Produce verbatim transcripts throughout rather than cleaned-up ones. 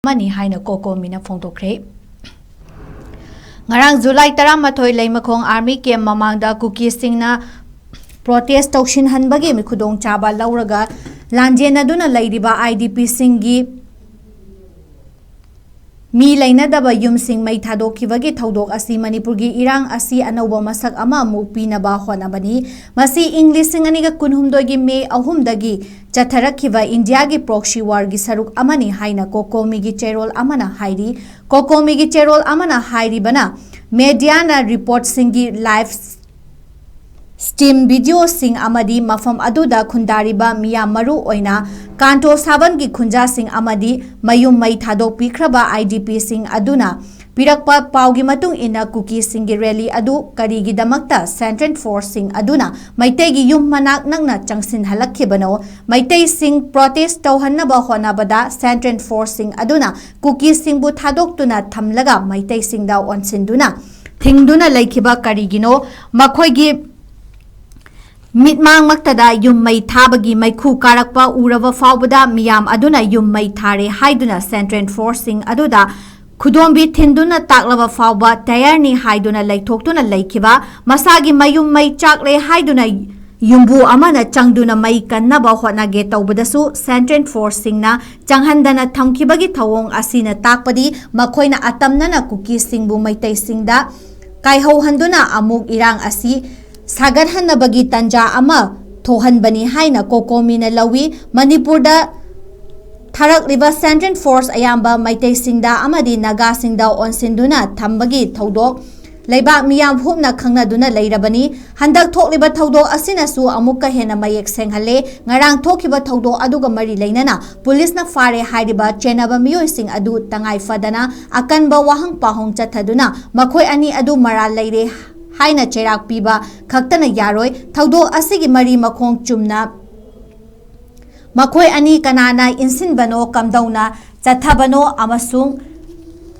ꯑꯃꯅꯤ ꯍꯥꯏꯅ ꯀꯣꯀꯣꯃꯤꯅ ꯐꯣꯡꯗꯣꯛꯈ꯭ꯔꯦ꯫ ꯉꯔꯥꯡ ꯖꯨꯂꯥꯏ ꯇꯔꯥꯃꯥꯊꯣꯏ ꯂꯩꯃꯈꯣꯡ ꯑꯥꯔꯃꯤ ꯀꯦꯝ ꯃꯃꯥꯡꯗ ꯀꯨꯀꯤꯁꯤꯡꯅ ꯄ꯭ꯔꯣꯇꯦꯁ ꯇꯧꯁꯤꯟꯍꯟꯕꯒꯤ ꯈꯨꯗꯣꯡꯆꯥꯕ ꯂꯧꯔꯒ ꯂꯥꯟꯖꯦꯟꯅꯗꯨꯅ ꯂꯩꯔꯤꯕ ꯑꯥꯏ ꯗꯤ ꯄꯤꯁꯤꯡꯒꯤ ꯃꯤ ꯂꯩꯅꯗꯕ ꯌꯨꯝꯁꯤꯡ ꯃꯩ ꯊꯥꯗꯣꯛꯈꯤꯕꯒꯤ ꯊꯧꯗꯣꯛ ꯑꯁꯤ ꯃꯅꯤꯄꯨꯔꯒꯤ ꯏꯔꯥꯡ ꯑꯁꯤ ꯑꯅꯧꯕ ꯃꯁꯛ ꯑꯃ ꯑꯃꯨꯛ ꯄꯤꯅꯕ ꯍꯣꯠꯅꯕꯅꯤ꯫ ꯃꯁꯤ ꯏꯪ ꯂꯤꯁꯤꯡ ꯑꯅꯤꯒ ꯀꯨꯟꯍꯨꯝꯗꯣꯏꯒꯤ ꯃꯦ ꯑꯍꯨꯝꯗꯒꯤ ꯆꯠꯊꯔꯛꯈꯤꯕ ꯏꯟꯗꯤꯌꯥꯒꯤ ꯄ꯭ꯔꯣꯛꯁꯤ ꯋꯥꯔꯒꯤ ꯁꯔꯨꯛ ꯑꯃꯅꯤ ꯍꯥꯏꯅ ꯀꯣꯀꯣꯃꯤꯒꯤ ꯆꯦꯔꯣꯜ ꯑꯃꯅ ꯍꯥꯏꯔꯤ꯫ ꯀꯣꯀꯣꯃꯤꯒꯤ ꯆꯦꯔꯣꯜ ꯑꯃꯅ ꯍꯥꯏꯔꯤꯕꯅ, ꯃꯦꯗꯤꯌꯥꯅ ꯔꯤꯄꯣꯔꯠꯁꯤꯡꯒꯤ ꯂꯥꯏꯚ ꯁ꯭ꯇ꯭ꯔꯤꯝ ꯚꯤꯗꯤꯑꯣꯁꯤꯡ ꯑꯃꯗꯤ ꯃꯐꯝ ꯑꯗꯨꯗ ꯈꯨꯟꯗꯥꯔꯤꯕ ꯃꯤꯌꯥꯝ, ꯃꯔꯨ ꯑꯣꯏꯅ ꯀꯥꯟꯇꯣ ꯁꯥꯕꯟꯒꯤ ꯈꯨꯟꯖꯥꯁꯤꯡ ꯑꯃꯗꯤ ꯃꯌꯨꯝ ꯃꯩ ꯊꯥꯗꯣꯛꯄꯤꯈ꯭ꯔꯕ ꯑꯥꯏ ꯗꯤ ꯄꯤꯁꯤꯡ ꯑꯗꯨꯅ ꯄꯤꯔꯛꯄ ꯄꯥꯎꯒꯤ ꯃꯇꯨꯡ ꯏꯟꯅ, ꯀꯨꯀꯤꯁꯤꯡꯒꯤ ꯔꯦꯂꯤ ꯑꯗꯨ ꯀꯔꯤꯒꯤꯗꯃꯛꯇ ꯁꯦꯟꯇ꯭ꯔꯦꯜ ꯐꯣꯔꯁꯁꯤꯡ ꯑꯗꯨꯅ ꯃꯩꯇꯩꯒꯤ ꯌꯨꯝ ꯃꯅꯥꯛ ꯅꯛꯅ ꯆꯪꯁꯤꯟꯍꯜꯂꯛꯈꯤꯕꯅꯣ? ꯃꯩꯇꯩꯁꯤꯡ ꯄ꯭ꯔꯣꯇꯦꯁ ꯇꯧꯍꯟꯅꯕ ꯍꯣꯠꯅꯕꯗ ꯁꯦꯟꯇ꯭ꯔꯦꯜ ꯐꯣꯔꯁꯁꯤꯡ ꯑꯗꯨꯅ ꯀꯨꯀꯤꯁꯤꯡꯕꯨ ꯊꯥꯗꯣꯛꯇꯨꯅ ꯊꯝꯂꯒ ꯃꯩꯇꯩꯁꯤꯡꯗ ꯑꯣꯟꯁꯤꯟꯗꯨꯅ ꯊꯤꯡꯗꯨꯅ ꯂꯩꯈꯤꯕ ꯀꯔꯤꯒꯤꯅꯣ? ꯃꯈꯣꯏꯒꯤ ꯃꯤꯠꯃꯥꯡꯃꯛꯇꯗ ꯌꯨꯝ ꯃꯩ ꯊꯥꯕꯒꯤ ꯃꯩꯈꯨ ꯀꯥꯔꯛꯄ ꯎꯔꯕ ꯐꯥꯎꯕꯗ ꯃꯤꯌꯥꯝ ꯑꯗꯨꯅ ꯌꯨꯝ ꯃꯩ ꯊꯥꯔꯦ ꯍꯥꯏꯗꯨꯅ ꯁꯦꯟꯇ꯭ꯔꯦꯜ ꯐꯣꯔꯁꯁꯤꯡ ꯑꯗꯨꯗ ꯈꯨꯗꯣꯝꯕꯤ ꯊꯤꯟꯗꯨꯅ ꯇꯥꯛꯂꯕ ꯐꯥꯎꯕ ꯇꯌꯥꯔꯅꯤ ꯍꯥꯏꯗꯨꯅ ꯂꯩꯊꯣꯛꯇꯨꯅ ꯂꯩꯈꯤꯕ, ꯃꯁꯥꯒꯤ ꯃꯌꯨꯝ ꯃꯩ ꯆꯥꯛꯂꯦ ꯍꯥꯏꯗꯨꯅ ꯌꯨꯝꯕꯨ ꯑꯃꯅ ꯆꯪꯗꯨꯅ ꯃꯩ ꯀꯟꯅꯕ ꯍꯣꯠꯅꯒꯦ ꯇꯧꯕꯗꯁꯨ ꯁꯦꯟꯇ꯭ꯔꯦꯜ ꯐꯣꯔꯁꯁꯤꯡꯅ ꯆꯪꯍꯟꯗꯅ ꯊꯝꯈꯤꯕꯒꯤ ꯊꯧꯑꯣꯡ ꯑꯁꯤꯅ ꯇꯥꯛꯄꯗꯤ ꯃꯈꯣꯏꯅ ꯑꯇꯝꯅꯅ ꯀꯨꯀꯤꯁꯤꯡꯕꯨ ꯃꯩꯇꯩꯁꯤꯡꯗ ꯀꯥꯏꯍꯧꯍꯟꯗꯨꯅ ꯑꯃꯨꯛ ꯏꯔꯥꯡ ꯑꯁꯤ ꯁꯥꯒꯠꯍꯟꯅꯕꯒꯤ ꯇꯟꯖꯥ ꯑꯃ ꯊꯣꯛꯍꯟꯕꯅꯤ ꯍꯥꯏꯅ ꯀꯣꯀꯣꯃꯤꯅ ꯂꯧꯏ꯫ ꯃꯅꯤꯄꯨꯔꯗ ꯊꯥꯔꯛꯂꯤꯕ ꯁꯦꯟꯇ꯭ꯔꯦꯜ ꯐꯣꯔꯁ ꯑꯌꯥꯝꯕ ꯃꯩꯇꯩꯁꯤꯡꯗ ꯑꯃꯗꯤ ꯅꯥꯒꯥꯁꯤꯡꯗ ꯑꯣꯟꯁꯤꯟꯗꯨꯅ ꯊꯝꯕꯒꯤ ꯊꯧꯗꯣꯛ ꯂꯩꯕꯥꯛ ꯃꯤꯌꯥꯝ ꯍꯨꯞꯅ ꯈꯪꯅꯗꯨꯅ ꯂꯩꯔꯕꯅꯤ꯫ ꯍꯟꯗꯛ ꯊꯣꯛꯂꯤꯕ ꯊꯧꯗꯣꯛ ꯑꯁꯤꯅꯁꯨ ꯑꯃꯨꯛꯀ ꯍꯦꯟꯅ ꯃꯌꯦꯛ ꯁꯦꯡꯍꯜꯂꯦ꯫ ꯉꯔꯥꯡ ꯊꯣꯛꯈꯤꯕ ꯊꯧꯗꯣꯛ ꯑꯗꯨꯒ ꯃꯔꯤ ꯂꯩꯅꯅ ꯄꯨꯂꯤꯁꯅ ꯐꯥꯔꯦ ꯍꯥꯏꯔꯤꯕ ꯆꯦꯟꯅꯕ ꯃꯤꯑꯣꯏꯁꯤꯡ ꯑꯗꯨ ꯇꯉꯥꯏ ꯐꯗꯅ ꯑꯀꯟꯕ ꯋꯥꯍꯪ ꯄꯥꯎꯍꯪ ꯆꯠꯊꯗꯨꯅ ꯃꯈꯣꯏ ꯑꯅꯤ ꯑꯗꯨ ꯃꯔꯥꯜ ꯂꯩꯔꯦ ꯍꯥꯏꯅ ꯆꯩꯔꯥꯛ ꯄꯤꯕ ꯈꯛꯇꯅ ꯌꯥꯔꯣꯏ꯫ ꯊꯧꯗꯣꯛ ꯑꯁꯤꯒꯤ ꯃꯔꯤ ꯃꯈꯣꯡ ꯆꯨꯝꯅ ꯃꯈꯣꯏ ꯑꯅꯤ ꯀꯅꯥꯅ ꯏꯟꯁꯤꯟꯕꯅꯣ, ꯀꯝꯗꯧꯅ ꯆꯠꯊꯕꯅꯣ ꯑꯃꯁꯨꯡ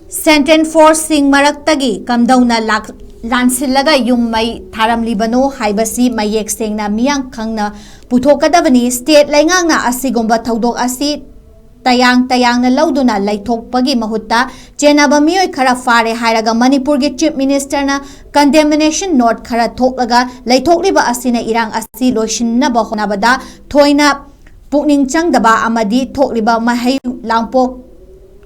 ꯁꯦꯟꯇ꯭ꯔꯦꯜ ꯐꯣꯔꯁꯁꯤꯡ ꯃꯔꯛꯇꯒꯤ ꯀꯝꯗꯧꯅ ꯂꯥꯛ-, ꯂꯥꯟꯁꯤꯜꯂꯒ ꯌꯨꯝ ꯃꯩ ꯊꯥꯔꯝꯂꯤꯕꯅꯣ ꯍꯥꯏꯕꯁꯤ ꯃꯌꯦꯛ ꯁꯦꯡꯅ ꯃꯤꯌꯥꯝ ꯈꯪꯅ ꯄꯨꯊꯣꯛꯀꯗꯕꯅꯤ꯫ ꯁ꯭ꯇꯦꯠ ꯂꯩꯉꯥꯛꯅ ꯑꯁꯤꯒꯨꯝꯕ ꯊꯧꯗꯣꯛ ꯑꯁꯤ ꯇꯌꯥꯡ ꯇꯌꯥꯡꯅ ꯂꯧꯗꯨꯅ ꯂꯩꯊꯣꯛꯄꯒꯤ ꯃꯍꯨꯠꯇ, ꯆꯦꯟꯅꯕ ꯃꯤꯑꯣꯏ ꯈꯔ ꯐꯥꯔꯦ ꯍꯥꯏꯔꯒ ꯃꯅꯤꯄꯨꯔꯒꯤ Chief Minister ꯅ condemnation note ꯈꯔ ꯊꯣꯛꯂꯒ ꯂꯩꯊꯣꯛꯂꯤꯕ ꯑꯁꯤꯅ ꯏꯔꯥꯡ ꯑꯁꯤ ꯂꯣꯏꯁꯤꯟꯅꯕ ꯍꯣꯠꯅꯕꯗ ꯊꯣꯏꯅ ꯄꯨꯛꯅꯤꯡ ꯆꯪꯗꯕ ꯑꯃꯗꯤ ꯊꯣꯛꯂꯤꯕ ꯃꯍꯩ ꯂꯥꯡꯄꯣꯛ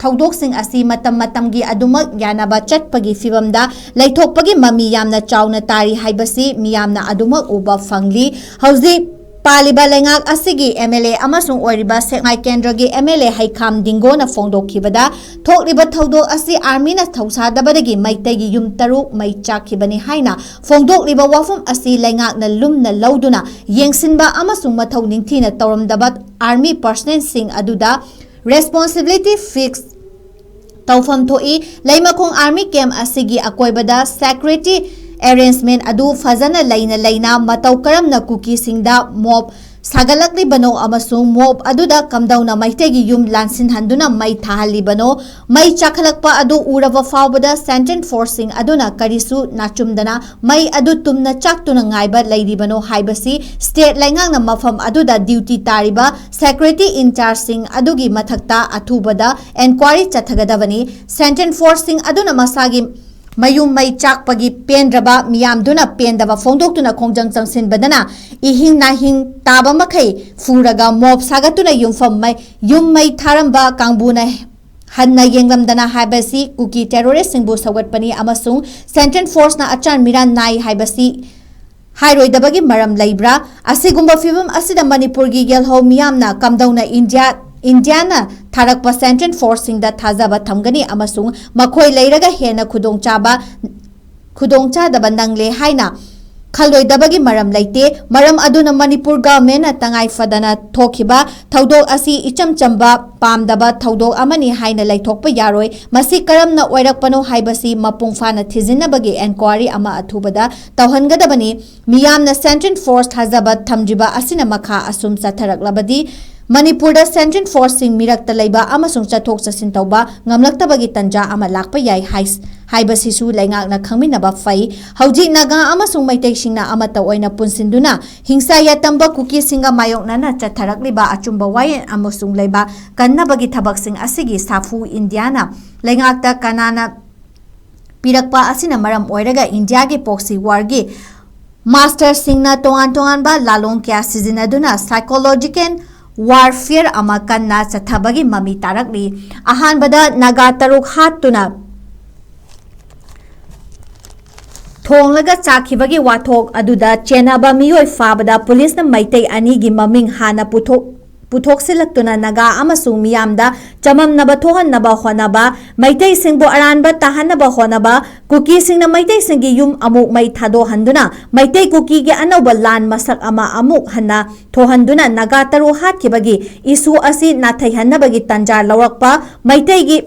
ꯊꯧꯗꯣꯛꯁꯤꯡ ꯑꯁꯤ ꯃꯇꯝ ꯃꯇꯝꯒꯤ ꯑꯗꯨꯃꯛ ꯌꯥꯅꯕ ꯆꯠꯄꯒꯤ ꯐꯤꯕꯝꯗ ꯂꯩꯊꯣꯛꯄꯒꯤ ꯃꯃꯤ ꯌꯥꯝꯅ ꯆꯥꯎꯅ ꯇꯥꯔꯤ ꯍꯥꯏꯕꯁꯤ ꯃꯤꯌꯥꯝꯅ ꯑꯗꯨꯃꯛ ꯎꯕ ꯐꯪꯂꯤ꯫ ꯍꯧꯖꯤꯛ ꯄꯥꯜꯂꯤꯕ ꯂꯩꯉꯥꯛ ꯑꯁꯤꯒꯤ MLA ꯑꯃꯁꯨꯡ ꯑꯣꯏꯔꯤꯕ ꯁꯦꯛꯃꯥꯏ ꯀꯦꯟꯗ꯭ꯔꯒꯤ MLA ꯍꯩꯈꯥꯝ ꯗꯤꯡꯒꯣꯅ ꯐꯣꯡꯗꯣꯛꯈꯤꯕꯗ, ꯊꯣꯛꯂꯤꯕ ꯊꯧꯗꯣꯛ ꯑꯁꯤ army ꯅ ꯊꯧꯁꯥꯗꯕꯗꯒꯤ ꯃꯩꯇꯩꯒꯤ ꯌꯨꯝ ꯇꯔꯨꯛ ꯃꯩ ꯆꯥꯛꯈꯤꯕꯅꯤ ꯍꯥꯏꯅ ꯐꯣꯡꯗꯣꯛꯂꯤꯕ ꯋꯥꯐꯝ ꯑꯁꯤ ꯂꯩꯉꯥꯛꯅ ꯂꯨꯝꯅ ꯂꯧꯗꯨꯅ ꯌꯦꯡꯁꯤꯟꯕ ꯑꯃꯁꯨꯡ ꯃꯊꯧ ꯅꯤꯡꯊꯤꯅ ꯇꯧꯔꯝꯗꯕ army personnel ꯁꯤꯡ ꯑꯗꯨꯗ responsibility fix ꯇꯧꯐꯝ ꯊꯣꯛꯏ꯫ ꯂꯩꯃꯈꯣꯡ army camp ꯑꯁꯤꯒꯤ ꯑꯀꯣꯏꯕꯗ security arrangement ꯑꯗꯨ ꯐꯖꯅ ꯂꯩꯅ ꯂꯩꯅ ꯃꯇꯧ ꯀꯔꯝꯅ ꯀꯨꯀꯤꯁꯤꯡꯗ mob ꯁꯥꯒꯠꯂꯛꯂꯤꯕꯅꯣ ꯑꯃꯁꯨꯡ mob ꯑꯗꯨꯗ ꯀꯝꯗꯧꯅ ꯃꯩꯇꯩꯒꯤ ꯌꯨꯝ ꯂꯥꯟꯁꯤꯟꯍꯟꯗꯨꯅ ꯃꯩ ꯊꯥꯍꯜꯂꯤꯕꯅꯣ, ꯃꯩ ꯆꯥꯛꯈꯠꯂꯛꯄ ꯑꯗꯨ ꯎꯔꯕ ꯐꯥꯎꯕꯗ central force ꯁꯤꯡ ꯑꯗꯨꯅ ꯀꯔꯤꯁꯨ ꯅꯥꯆꯨꯝꯗꯅ ꯃꯩ ꯑꯗꯨ ꯇꯨꯝꯅ ꯆꯥꯛꯇꯨꯅ ꯉꯥꯏꯕ ꯂꯩꯔꯤꯕꯅꯣ ꯍꯥꯏꯕꯁꯤ state ꯂꯩꯉꯥꯛꯅ ꯃꯐꯝ ꯑꯗꯨꯗ duty ꯇꯥꯔꯤꯕ security in charge ꯁꯤꯡ ꯑꯗꯨꯒꯤ ꯃꯊꯛꯇ ꯑꯊꯨꯕꯗ enquiry ꯆꯠꯊꯒꯗꯕꯅꯤ꯫ Central force ꯁꯤꯡ ꯑꯗꯨꯅ ꯃꯁꯥꯒꯤ ꯃꯌꯨꯝ ꯃꯩ ꯆꯥꯛꯄꯒꯤ ꯄꯦꯟꯗ꯭ꯔꯕ ꯃꯤꯌꯥꯝꯗꯨꯅ ꯄꯦꯟꯗꯕ ꯐꯣꯡꯗꯣꯛꯇꯨꯅ ꯈꯣꯡꯖꯪ ꯆꯪꯁꯤꯟꯕꯗꯅ ꯏꯍꯤꯡ ꯅꯥꯍꯤꯡ ꯇꯥꯕ ꯃꯈꯩ ꯐꯨꯔꯒ mob ꯁꯥꯒꯠꯇꯨꯅ ꯌꯨꯝꯐꯝ ꯃꯩ, ꯌꯨꯝ ꯃꯩ ꯊꯥꯔꯝꯕ ꯀꯥꯡꯕꯨꯅ ꯍꯟꯅ ꯌꯦꯡꯂꯝꯗꯅ ꯍꯥꯏꯕꯁꯤ ꯀꯨꯀꯤ terrorist ꯁꯤꯡꯕꯨ ꯁꯧꯒꯠꯄꯅꯤ ꯑꯃꯁꯨꯡ central force ꯅ ꯑꯆꯥꯟ ꯃꯤꯔꯥꯟ ꯅꯥꯏ ꯍꯥꯏꯕꯁꯤ ꯍꯥꯏꯔꯣꯏꯗꯕꯒꯤ ꯃꯔꯝ ꯂꯩꯕ꯭ꯔꯥ? ꯑꯁꯤꯒꯨꯝꯕ ꯐꯤꯚꯝ ꯑꯁꯤꯗ ꯃꯅꯤꯄꯨꯔꯒꯤ ꯌꯦꯜꯍꯧ ꯃꯤꯌꯥꯝꯅ ꯀꯝꯗꯧꯅ ꯏꯟꯗꯤꯌꯥ, ꯏꯟꯗꯤꯌꯥꯅ ꯊꯥꯔꯛꯄ central force ꯁꯤꯡꯗ ꯊꯥꯖꯕ ꯊꯝꯒꯅꯤ ꯑꯃꯁꯨꯡ ꯃꯈꯣꯏ ꯂꯩꯔꯒ ꯍꯦꯟꯅ ꯈꯨꯗꯣꯡꯆꯥꯕ, ꯈꯨꯗꯣꯡꯆꯥꯗꯕ ꯅꯪꯂꯦ ꯍꯥꯏꯅ ꯈꯜꯂꯣꯏꯗꯕꯒꯤ ꯃꯔꯝ ꯂꯩꯇꯦ꯫ ꯃꯔꯝ ꯑꯗꯨꯅ ꯃꯅꯤꯄꯨꯔ government ꯅ ꯇꯉꯥꯏ ꯐꯗꯅ ꯊꯣꯛꯈꯤꯕ ꯊꯧꯗꯣꯛ ꯑꯁꯤ ꯏꯆꯝ ꯆꯝꯕ ꯄꯥꯝꯗꯕ ꯊꯧꯗꯣꯛ ꯑꯃꯅꯤ ꯍꯥꯏꯅ ꯂꯩꯊꯣꯛꯄ ꯌꯥꯔꯣꯏ꯫ ꯃꯁꯤ ꯀꯔꯝꯅ ꯑꯣꯏꯔꯛꯄꯅꯣ ꯍꯥꯏꯕꯁꯤ ꯃꯄꯨꯡ ꯐꯥꯅ ꯊꯤꯖꯤꯟꯅꯕꯒꯤ enquiry ꯑꯃ ꯑꯊꯨꯕꯗ ꯇꯧꯍꯟꯒꯗꯕꯅꯤ꯫ ꯃꯤꯌꯥꯝꯅ central force ꯊꯥꯖꯕ ꯊꯝꯗ꯭ꯔꯤꯕ ꯑꯁꯤꯅ ꯃꯈꯥ ꯑꯁꯨꯝ ꯆꯠꯊꯔꯛꯂꯕꯗꯤ ꯃꯅꯤꯄꯨꯔꯗ central force ꯁꯤꯡ ꯃꯤꯔꯛꯇ ꯂꯩꯕ ꯑꯃꯁꯨꯡ ꯆꯠꯊꯣꯛ ꯆꯠꯁꯤꯟ ꯇꯧꯕ ꯉꯝꯂꯛꯇꯕꯒꯤ ꯇꯟꯖꯥ ꯑꯃ ꯂꯥꯛꯄ ꯌꯥꯏ ꯍꯥꯏ-, ꯍꯥꯏꯕꯁꯤꯁꯨ ꯂꯩꯉꯥꯛꯅ ꯈꯪꯃꯤꯟꯅꯕ ꯐꯩ꯫ ꯍꯧꯖꯤꯛ ꯅꯥꯒꯥ ꯑꯃꯁꯨꯡ ꯃꯩꯇꯩꯁꯤꯡꯅ ꯑꯃꯠꯇ ꯑꯣꯏꯅ ꯄꯨꯟꯁꯤꯟꯗꯨꯅ ꯍꯤꯡꯁꯥ ꯌꯥꯇꯝꯕ ꯀꯨꯀꯤꯁꯤꯡꯒ ꯃꯥꯌꯣꯛꯅꯅ ꯆꯠꯊꯔꯛꯂꯤꯕ ꯑꯆꯨꯝꯕ ꯋꯥꯌꯦꯜ ꯑꯃꯁꯨꯡ ꯂꯩꯕꯥꯛ ꯀꯟꯅꯕꯒꯤ ꯊꯕꯛꯁꯤꯡ ꯑꯁꯤꯒꯤ ꯁꯥꯐꯨ ꯏꯟꯗꯤꯌꯥꯅ ꯂꯩꯉꯥꯛꯇ ꯀꯅꯥꯅ ꯄꯤꯔꯛꯄ ꯑꯁꯤꯅ ꯃꯔꯝ ꯑꯣꯏꯔꯒ ꯏꯟꯗꯤꯌꯥꯒꯤ proxy warꯒꯤ masterꯁꯤꯡꯅ ꯇꯣꯉꯥꯟ ꯇꯣꯉꯥꯟꯕ ꯂꯥꯂꯣꯡ ꯀꯌꯥ ꯁꯤꯖꯤꯟꯅꯗꯨꯅ psychological warfare ꯑꯃ ꯀꯟꯅ ꯆꯠꯊꯕꯒꯤ ꯃꯃꯤ ꯇꯥꯔꯛꯂꯤ꯫ ꯑꯍꯥꯟꯕꯗ ꯅꯥꯒꯥ ꯇꯔꯨꯛ ꯍꯥꯠꯇꯨꯅ ꯊꯣꯡꯂꯒ ꯆꯥꯈꯤꯕꯒꯤ ꯋꯥꯊꯣꯛ ꯑꯗꯨꯗ ꯆꯦꯟꯅꯕ ꯃꯤꯑꯣꯏ ꯐꯥꯕꯗ ꯄꯨꯂꯤꯁꯅ ꯃꯩꯇꯩ ꯑꯅꯤꯒꯤ ꯃꯃꯤꯡ ꯍꯥꯟꯅ ꯄꯨꯊꯣꯛ-, ꯄꯨꯊꯣꯛꯁꯤꯜꯂꯛꯇꯨꯅ ꯅꯥꯒꯥ ꯑꯃꯁꯨꯡ ꯃꯤꯌꯥꯝꯗ ꯆꯃꯝꯅꯕ ꯊꯣꯛꯍꯟꯅꯕ ꯍꯣꯠꯅꯕ, ꯃꯩꯇꯩꯁꯤꯡꯕꯨ ꯑꯔꯥꯟꯕ ꯇꯥꯍꯟꯅꯕ ꯍꯣꯠꯅꯕ, ꯀꯨꯀꯤꯁꯤꯡꯅ ꯃꯩꯇꯩꯁꯤꯡꯒꯤ ꯌꯨꯝ ꯑꯃꯨꯛ ꯃꯩ ꯊꯥꯗꯣꯛꯍꯟꯗꯨꯅ ꯃꯩꯇꯩ ꯀꯨꯀꯤꯒꯤ ꯑꯅꯧꯕ ꯂꯥꯟ ꯃꯁꯛ ꯑꯃ ꯑꯃꯨꯛ ꯍꯟꯅ ꯊꯣꯛꯍꯟꯗꯨꯅ ꯅꯥꯒꯥ ꯇꯔꯨꯛ ꯍꯥꯠꯈꯤꯕꯒꯤ issue ꯑꯁꯤ ꯅꯥꯊꯩꯍꯟꯅꯕꯒꯤ ꯇꯥꯟꯖꯥ ꯂꯧꯔꯛꯄ, ꯃꯩꯇꯩꯒꯤ,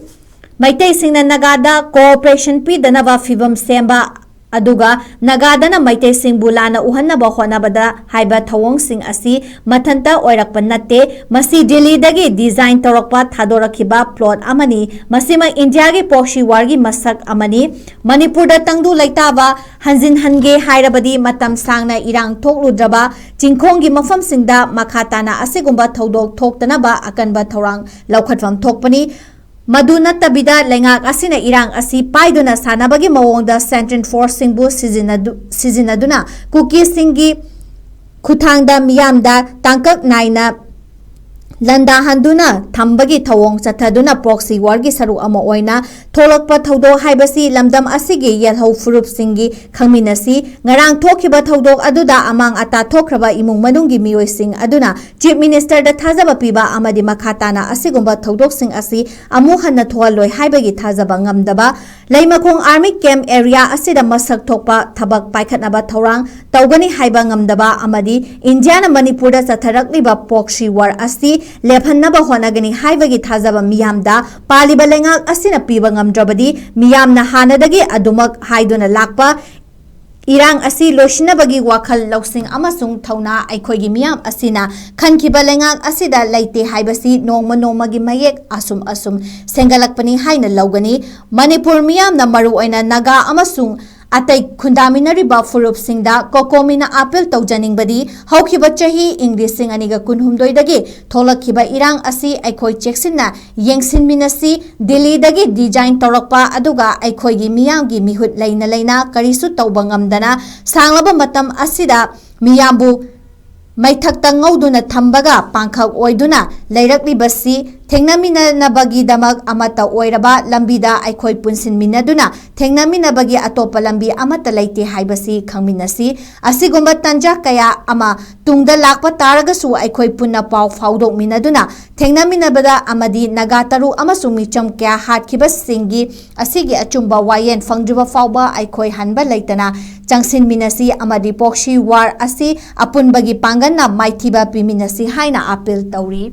ꯃꯩꯇꯩꯁꯤꯡꯅ ꯅꯥꯒꯥꯗ cooperation ꯄꯤꯗꯅꯕ ꯐꯤꯚꯝ ꯁꯦꯝꯕ, ꯑꯗꯨꯒ ꯅꯥꯒꯥꯗꯅ ꯃꯩꯇꯩꯁꯤꯡꯕꯨ ꯂꯥꯟꯅ ꯎꯍꯟꯅꯕ ꯍꯣꯠꯅꯕꯗ ꯍꯥꯏꯕ ꯊꯧꯑꯣꯡꯁꯤꯡ ꯑꯁꯤ ꯃꯊꯟꯇ ꯑꯣꯏꯔꯛꯄ ꯅꯠꯇꯦ꯫ ꯃꯁꯤ ꯗꯤꯜꯂꯤꯗꯒꯤ design ꯇꯧꯔꯛꯄ ꯊꯥꯗꯣꯔꯛꯈꯤꯕ plot ꯑꯃꯅꯤ꯫ ꯃꯁꯤꯃꯛ ꯏꯟꯗꯤꯌꯥꯒꯤ proxy warꯒꯤ ꯃꯁꯛ ꯑꯃꯅꯤ꯫ ꯃꯅꯤꯄꯨꯔꯗ ꯇꯪꯗꯨ ꯂꯩꯇꯥꯕ ꯍꯟꯖꯤꯟꯍꯟꯒꯦ ꯍꯥꯏꯔꯕꯗꯤ ꯃꯇꯝ ꯁꯥꯡꯅ ꯏꯔꯥꯡ ꯊꯣꯛꯂꯨꯗ꯭ꯔꯕ ꯆꯤꯡꯈꯣꯡꯒꯤ ꯃꯐꯝꯁꯤꯡꯗ ꯃꯈꯥ ꯇꯥꯅ ꯑꯁꯤꯒꯨꯝꯕ ꯊꯧꯗꯣꯛ ꯊꯣꯛꯇꯅꯕ ꯑꯀꯟꯕ ꯊꯧꯔꯥꯡ ꯂꯧꯈꯠꯐꯝ ꯊꯣꯛꯄꯅꯤ꯫ ꯃꯗꯨ ꯅꯠꯇꯕꯤꯗ ꯂꯩꯉꯥꯛ ꯑꯁꯤꯅ ꯏꯔꯥꯡ ꯑꯁꯤ ꯄꯥꯏꯗꯨꯅ ꯁꯥꯟꯅꯕꯒꯤ ꯃꯑꯣꯡꯗ central forceꯁꯤꯡꯕꯨ ꯁꯤꯖꯤꯟꯅꯗꯨ-, ꯁꯤꯖꯤꯟꯅꯗꯨꯅ ꯀꯨꯀꯤꯁꯤꯡꯒꯤ ꯈꯨꯠꯊꯥꯡꯗ ꯃꯤꯌꯥꯝꯗ ꯇꯥꯡꯀꯛ ꯅꯥꯏꯅ ꯂꯥꯟꯗꯥꯍꯟꯗꯨꯅ ꯊꯝꯕꯒꯤ ꯊꯧꯑꯣꯡ ꯆꯠꯊꯗꯨꯅ proxy warꯒꯤ ꯁꯔꯨꯛ ꯑꯃ ꯑꯣꯏꯅ ꯊꯣꯛꯂꯛꯄ ꯊꯧꯗꯣꯛ ꯍꯥꯏꯕꯁꯤ ꯂꯝꯗꯝ ꯑꯁꯤꯒꯤ ꯌꯦꯜꯍꯧ ꯐꯨꯔꯨꯞꯁꯤꯡꯒꯤ ꯈꯪꯃꯤꯟꯅꯁꯤ꯫ ꯉꯔꯥꯡ ꯊꯣꯛꯈꯤꯕ ꯊꯧꯗꯣꯛ ꯑꯗꯨꯗ ꯑꯃꯥꯡ ꯑꯇꯥ ꯊꯣꯛꯈ꯭ꯔꯕ ꯏꯃꯨꯡ ꯃꯅꯨꯡꯒꯤ ꯃꯤꯑꯣꯏꯁꯤꯡ ꯑꯗꯨꯅ Chief Ministerꯗ ꯊꯥꯖꯕ ꯄꯤꯕ ꯑꯃꯗꯤ ꯃꯈꯥ ꯇꯥꯅ ꯑꯁꯤꯒꯨꯝꯕ ꯊꯧꯗꯣꯛꯁꯤꯡ ꯑꯁꯤ ꯑꯃꯨꯛ ꯍꯟꯅ ꯊꯣꯛꯍꯜꯂꯣꯏ ꯍꯥꯏꯕꯒꯤ ꯊꯥꯖꯕ ꯉꯝꯗꯕ, ꯂꯩꯃꯈꯣꯡ army camp area ꯑꯁꯤꯗ ꯃꯁꯛ ꯊꯣꯛꯄ ꯊꯕꯛ ꯄꯥꯏꯈꯠꯅꯕ ꯊꯧꯔꯥꯡ ꯇꯧꯒꯅꯤ ꯍꯥꯏꯕ ꯉꯝꯗꯕ ꯑꯃꯗꯤ ꯏꯟꯗꯤꯌꯥꯅ ꯃꯅꯤꯄꯨꯔꯗ ꯆꯠꯊꯔꯛꯂꯤꯕ proxy war ꯑꯁꯤ ꯂꯦꯞꯍꯟꯅꯕ ꯍꯣꯠꯅꯒꯅꯤ ꯍꯥꯏꯕꯒꯤ ꯊꯥꯖꯕ ꯃꯤꯌꯥꯝꯗ ꯄꯥꯜꯂꯤꯕ ꯂꯩꯉꯥꯛ ꯑꯁꯤꯅ ꯄꯤꯕ ꯉꯝꯗ꯭ꯔꯕꯗꯤ ꯃꯤꯌꯥꯝꯅ ꯍꯥꯟꯅꯗꯒꯤ ꯑꯗꯨꯃꯛ ꯍꯥꯏꯗꯨꯅ ꯂꯥꯛꯄ ꯏꯔꯥꯡ ꯑꯁꯤ ꯂꯣꯏꯁꯤꯟꯅꯕꯒꯤ ꯋꯥꯈꯜ ꯂꯧꯁꯤꯡ ꯑꯃꯁꯨꯡ ꯊꯧꯅꯥ ꯑꯩꯈꯣꯏꯒꯤ ꯃꯤꯌꯥꯝ ꯑꯁꯤꯅ ꯈꯟꯈꯤꯕ ꯂꯩꯉꯥꯛ ꯑꯁꯤꯗ ꯂꯩꯇꯦ ꯍꯥꯏꯕꯁꯤ ꯅꯣꯡꯃ ꯅꯣꯡꯃꯒꯤ ꯃꯌꯦꯛ ꯑꯁꯨꯝ ꯑꯁꯨꯝ ꯁꯦꯝꯒꯠꯂꯛꯄꯅꯤ ꯍꯥꯏꯅ ꯂꯧꯒꯅꯤ꯫ ꯃꯅꯤꯄꯨꯔ ꯃꯤꯌꯥꯝꯅ ꯃꯔꯨꯑꯣꯏꯅ ꯅꯥꯒꯥ ꯑꯃꯁꯨꯡ ꯑꯇꯩ ꯈꯨꯟꯗꯥꯃꯤꯟꯅꯔꯤꯕ ꯐꯨꯔꯨꯞꯁꯤꯡꯗ ꯀꯣꯀꯣꯃꯤꯅ ꯑꯥꯄꯤꯜ ꯇꯧꯖꯅꯤꯡꯕꯗꯤ ꯍꯧꯈꯤꯕ ꯆꯍꯤ ꯏꯪ ꯂꯤꯁꯤꯡ ꯑꯅꯤꯒ ꯀꯨꯟꯍꯨꯝꯗꯣꯏꯗꯒꯤ ꯊꯣꯛꯂꯛꯈꯤꯕ ꯏꯔꯥꯡ ꯑꯁꯤ ꯑꯩꯈꯣꯏ ꯆꯦꯛꯁꯤꯟꯅ ꯌꯦꯡꯁꯤꯟꯃꯤꯟꯅꯁꯤ꯫ ꯗꯤꯜꯂꯤꯗꯒꯤ ꯗꯤꯖꯥꯏꯟ ꯇꯧꯔꯛꯄ ꯑꯗꯨꯒ ꯑꯩꯈꯣꯏꯒꯤ ꯃꯤꯌꯥꯝꯒꯤ ꯃꯤꯍꯨꯠ ꯂꯩꯅ ꯂꯩꯅ ꯀꯔꯤꯁꯨ ꯇꯧꯕ ꯉꯝꯗꯅ ꯁꯥꯡꯂꯕ ꯃꯇꯝ ꯑꯁꯤꯗ ꯃꯤꯌꯥꯝꯕꯨ ꯃꯩꯊꯛꯇ ꯉꯧꯗꯨꯅ ꯊꯝꯕꯒ ꯄꯥꯡꯈꯛ ꯑꯣꯏꯗꯨꯅ ꯂꯩꯔꯛꯂꯤꯕꯁꯤ ꯊꯦꯡꯅꯃꯤꯟꯅꯅꯕꯒꯤꯗꯃꯛ ꯑꯃꯠꯇ ꯑꯣꯏꯔꯕ ꯂꯝꯕꯤꯗ ꯑꯩꯈꯣꯏ ꯄꯨꯟꯁꯤꯟꯃꯤꯟꯅꯗꯨꯅ ꯊꯦꯡꯅꯃꯤꯟꯅꯕꯒꯤ ꯑꯇꯣꯞꯄ ꯂꯝꯕꯤ ꯑꯃꯠꯇ ꯂꯩꯇꯦ ꯍꯥꯏꯕꯁꯤ ꯈꯪꯃꯤꯟꯅꯁꯤ꯫ ꯑꯁꯤꯒꯨꯝꯕ ꯇꯥꯟꯖꯥ ꯀꯌꯥ ꯑꯃ ꯇꯨꯡꯗ ꯂꯥꯛꯄ ꯇꯥꯔꯒꯁꯨ ꯑꯩꯈꯣꯏ ꯄꯨꯟꯅ ꯄꯥꯎ ꯐꯥꯎꯗꯣꯛꯃꯤꯟꯅꯗꯨꯅ ꯊꯦꯡꯅꯃꯤꯟꯅꯕꯗ ꯑꯃꯗꯤ ꯅꯥꯒꯥ ꯇꯔꯨꯛ ꯑꯃꯁꯨꯡ ꯃꯤꯆꯝ ꯀꯌꯥ ꯍꯥꯠꯈꯤꯕꯁꯤꯡꯒꯤ ꯑꯁꯤꯒꯤ ꯑꯆꯨꯝꯕ ꯋꯥꯌꯦꯜ ꯐꯪꯗ꯭ꯔꯤꯕ ꯐꯥꯎꯕ ꯑꯩꯈꯣꯏ ꯍꯟꯕ ꯂꯩꯇꯅ ꯆꯪꯁꯤꯟꯃꯤꯟꯅꯁꯤ ꯑꯃꯗꯤ ꯄ꯭ꯔꯣꯛꯁꯤ ꯋꯥꯔ ꯑꯁꯤ ꯑꯄꯨꯟꯕꯒꯤ ꯄꯥꯡꯒꯜꯅ ꯃꯥꯏꯊꯤꯕ ꯄꯤꯃꯤꯟꯅꯁꯤ ꯍꯥꯏꯅ ꯑꯥꯄꯤꯜ ꯇꯧꯔꯤ꯫